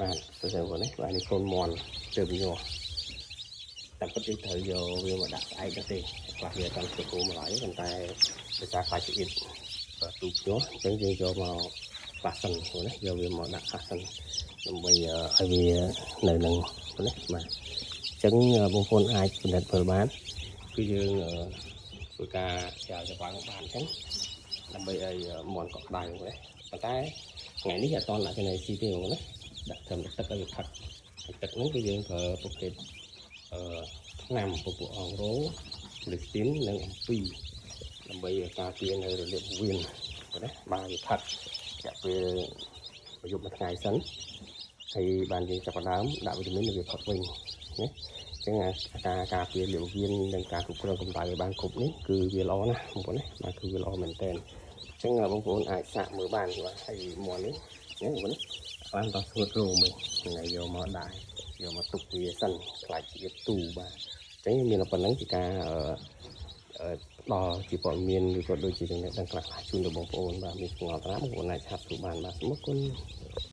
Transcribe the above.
បាទសួស្តីបងប្អូននេះបាទនេះកូនមន់ទើបញាស់តែពិតយើងត្រូវយកវាមកដាក់ស្អែកទៅទេខ្លះវាអត់ទាន់ធ្វើគោមកឡើយប៉ុន្តែដោយសារខ្លាចឆ្អៀតបាទទូភ្ញាស់អញ្ចឹងយើងយកមកខ្លះសិនបងណាយកវាមកដាក់ខ្លះសិនដើម្បីឲ្យវានៅនឹងបងណាបាទអញ្ចឹងបងប្អូនអាចពិនិត្យមើលបានគឺយើងធ្វើការចែវចវាំងបានអញ្ចឹងដើម្បីឲ្យមន់កក់ក្ដៅបងណាប៉ុន្តែថ្ងៃនេះអត់ទាន់ដាក់ចំណីស៊ីទេបងណាដាក់ត្រឹមតែទឹកឲ្យវាផឹកហើយទឹកហ្នឹងគឺយើងប្រើប្រភេទអឺថ្នាំពពួកអង្រោលីស្ទីននិងអំពីដើម្បីការពារនៅរលាកវៀនណាបាទវាផឹករយៈពេលមួយយប់មួយថ្ងៃសិនហើយបានយើងចាប់ផ្ដើមដាក់វីតាមីនឲ្យវាផឹកវិញណាអញ្ចឹងការការពារលាកវៀននិងការគ្រប់គ្រងកម្ដៅឲ្យបានគ្រប់នេះគឺវាល្អណាស់បងប្អូនណាបាទគឺវាល្អមែនទែនអញ្ចឹងបងប្អូនអាចសាកមើលបានបាទហើយមាន់នេះណាបងប្អូនណាបានតស្ងួតរោមថ្ងៃយកមកដាក់យកមកទុកវាសិនខ្លាចជាទូបាទអញ្ចឹងមានប៉ុណ្ណឹងជាការអឺផ្ដល់ជាព័ត៌មានឬក៏ដូចជាចំណេះដឹងខ្លះៗជូនដល់បងប្អូនបាទមានឆ្ងល់ត្រាប់បងប្អូនអាច chat សួរបានបាទសូមអរគុណ។